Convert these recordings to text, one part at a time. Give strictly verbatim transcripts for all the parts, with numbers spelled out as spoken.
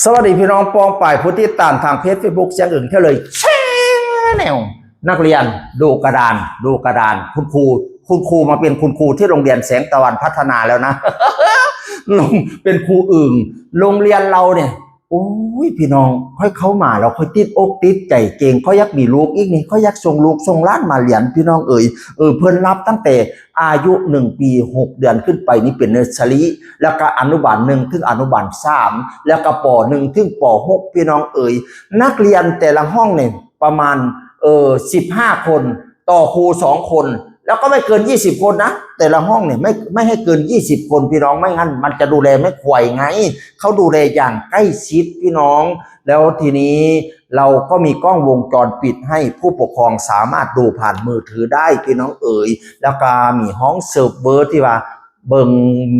สวัสดีพี่น้องปองป่ายผู้ติดตามทางเพจเฟซบุ๊กเสียงอึ่งเท่าเลยแชนแนล นักเรียนดูกระดาน ดูกระดาน คุณครู คุณครูมาเป็นคุณครูที่โรงเรียนแสงตะวันพัฒนาแล้วนะ ลงเป็นครูอึ่ง โรงเรียนเราเนี่ย โอ้ยพี่น้อง ค่อยเข้ามาแล้วค่อยติดอกติดใจเก่ง ค่อยอยากมีลูกอีกนี่ ค่อยอยากส่งลูกส่งหลานมาเรียนพี่น้องเอ๋ย เออ เพิ่นรับตั้งแต่อายุหนึ่งปีหกเดือนขึ้นไปนี่เป็นเนอร์เซอรี่ แล้วก็อนุบาลหนึ่งถึงอนุบาลสาม แล้วก็ป.หนึ่งถึงป.หก พี่น้องเอ๋ย นักเรียนแต่ละห้องเนี่ยประมาณ เออ สิบห้าคน ต่อครูสองคน แล้วก็ไม่เกินยี่สิบคนนะ แต่ละห้องเนี่ยไม่ไม่ให้เกินยี่สิบคนพี่น้อง ไม่งั้นมันจะดูแลไม่ไหวไง เขาดูแลอย่างใกล้ชิดพี่น้อง แล้วทีนี้เราก็มีกล้องวงจรปิดให้ผู้ปกครองสามารถดูผ่านมือถือได้พี่น้องเอ๋ย แล้วก็มีห้องเซิร์ฟเวอร์ที่ว่าเบิ่ง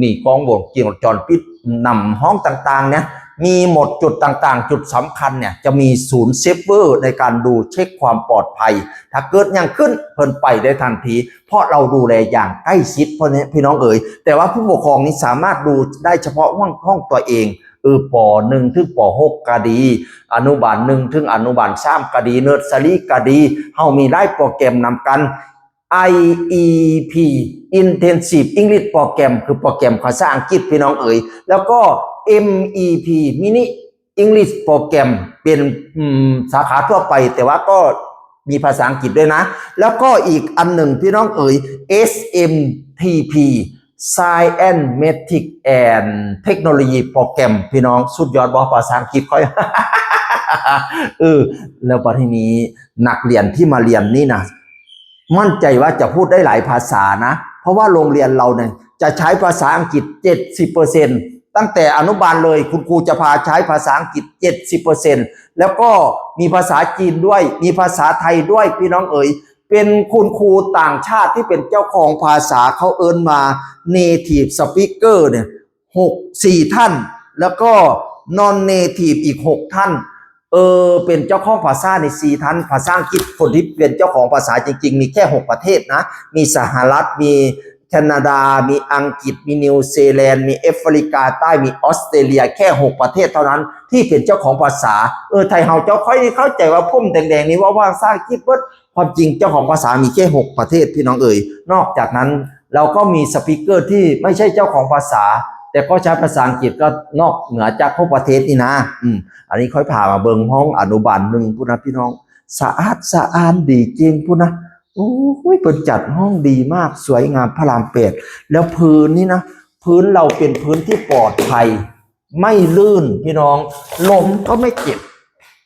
มีกล้องวงจรปิดนำห้องต่างๆเนี่ย มีหมดจุดต่างๆ จุดสำคัญเนี่ยจะมีศูนย์เซิร์ฟเวอร์ในการดูเช็คความปลอดภัย ถ้าเกิดหยังขึ้นเพิ่นไปได้ทันที เพราะเราดูแลอย่างใกล้ชิด เพราะนี้พี่น้องเอ๋ย แต่ว่าผู้ปกครองนี่สามารถดูได้เฉพาะห้องห้องตัวเอง เออ ป.หนึ่งถึงป.หก ก็ดี อนุบาลหนึ่งถึงอนุบาลสามก็ดี เนอร์เซอรี่ก็ดี เฮามีหลายโปรแกรมนำกัน ไออีพี Intensive English Program คือโปรแกรมภาษาอังกฤษพี่น้องเอ๋ย แล้วก็ เอ็มอีพี Mini English Program เป็นอืมสาขาทั่วไป แต่ว่าก็มีภาษาอังกฤษด้วยนะ แล้วก็อีกอันหนึ่งพี่น้องเอ๋ย เอสเอ็มทีพี Science Mathematics and Technology Program พี่น้อง สุดยอดบ่ ภาษาอังกฤษค่อย เออ แล้วบัดทีนี้นักเรียนที่มาเรียนนี่นะ มั่นใจว่าจะพูดได้หลายภาษานะ เพราะว่าโรงเรียนเราเนี่ยจะใช้ภาษาอังกฤษ เจ็ดสิบเปอร์เซ็นต์ ตั้งแต่อนุบาลเลย คุณครูจะพาใช้ภาษาอังกฤษ เจ็ดสิบเปอร์เซ็นต์ แล้วก็มีภาษาจีนด้วย มีภาษาไทยด้วยพี่น้องเอ๋ย เป็นคุณครูต่างชาติที่เป็นเจ้าของภาษา เขาเอิ้นมา Native Speaker เนี่ย หก สี่ท่าน แล้วก็ Non Native อีกหกท่าน เออ เป็นเจ้าของภาษาในสี่ท่าน ภาษาอังกฤษ คนที่เป็นเจ้าของภาษาจริงๆ มีแค่หกประเทศนะ มีสหรัฐ มีแคนาดา มีอังกฤษ มีนิวซีแลนด์ มีแอฟริกาใต้ มีออสเตรเลีย แค่หกประเทศเท่านั้นที่เป็นเจ้าของภาษา เออ ไทยเฮาเจ้าค่อยนี่เข้าใจว่าผมแดงๆ นี่ว่าภาษาอังกฤษเบิด ความจริงเจ้าของภาษามีแค่หกประเทศพี่น้องเอ๋ย นอกจากนั้นเราก็มีสปีกเกอร์ที่ไม่ใช่เจ้าของภาษา แต่ก็ใช้ภาษาอังกฤษก็นอกเหนือจากหกประเทศนี่นะ อืม อันนี้ค่อยพามาเบิ่งห้องอนุบาลหนึ่งพุ้นนะพี่น้อง สะอาดสะอ้านดีจริงพุ้นนะ โอ้ย เพิ่นจัดห้องดีมาก สวยงามพระรามแปด แล้วพื้นนี่นะ พื้นเราเป็นพื้นที่ปลอดภัย ไม่ลื่นพี่น้อง ลมก็ไม่เจ็บ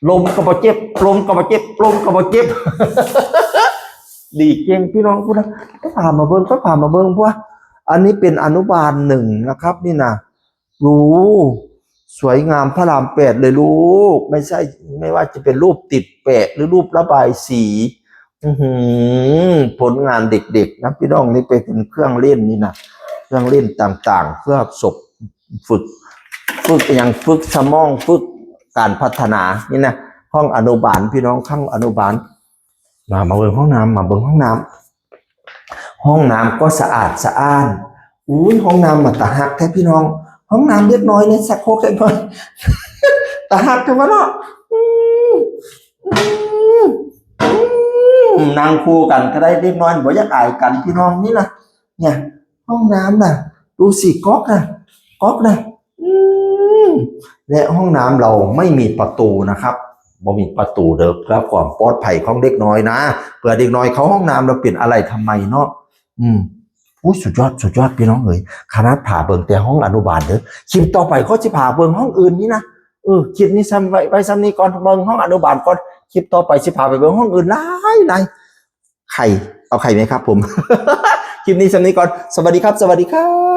ลมก็บ่เจ็บ ลมก็บ่เจ็บ ลมก็บ่เจ็บ ดีเก่งพี่น้องพุ้นนะ ก็พามาเบิ่ง ก็พามาเบิ่งพุ้น อันนี้เป็นอนุบาลหนึ่งนะครับ นี่นะ ดู สวยงามพระรามแปดเลยลูก ไม่ใช่ ไม่ว่าจะเป็นรูปติดแปะหรือรูประบายสี อือหือ ผลงานเด็กๆนะพี่น้อง นี่ไปเป็นเครื่องเล่นนี่นะ เครื่องเล่นต่างๆ เพื่อสอบฝึก ฝึกอย่าง ฝึกสมอง ฝึกการพัฒนานี่นะ ห้องอนุบาลพี่น้อง ห้องอนุบาล มา มาเบิ่งห้องน้ำ มาเบิ่งห้องน้ำ ห้องน้ำก็สะอาดสะอ้าน อุ้ย ห้องน้ำมาตาฮักแท้พี่น้อง ห้องน้ำเล็กน้อยเนี่ย สักโครกเล็กน้อย ตาฮักแท้วะเนาะ อืม อืม อืม นั่งคู่กันก็ได้ เล็กน้อยบ่อยากอายกันพี่น้องนี่นะ เนี่ย ห้องน้ำน่ะ ดูสิ ก๊อกน่ะ ก๊อกน่ะ อืม และห้องน้ำเราไม่มีประตูนะครับ บ่มีประตูเด้อ เพื่อความปลอดภัยของเด็กน้อยนะ เผื่อเด็กน้อยเข้าห้องน้ำแล้วเป็นอะไรทำไมเนาะ อืม อุ้ย สุดยอด สุดยอดพี่น้องเอ๋ย ขนาดพาเบิ่งแต่ห้องอนุบาลเด้อ คลิปต่อไปก็สิพาเบิ่งห้องอื่นนี่นะ เออ คลิปนี้ซ้ำไว้ ไว้ซ้ำนี้ก่อน เบิ่งห้องอนุบาลก่อน คลิปต่อไปสิพาไปเบิ่งห้องอื่นหลายหลาย ไข่ เอาไข่ไหมครับผม คลิปนี้ซ้ำนี้ก่อน สวัสดีครับ สวัสดีครับ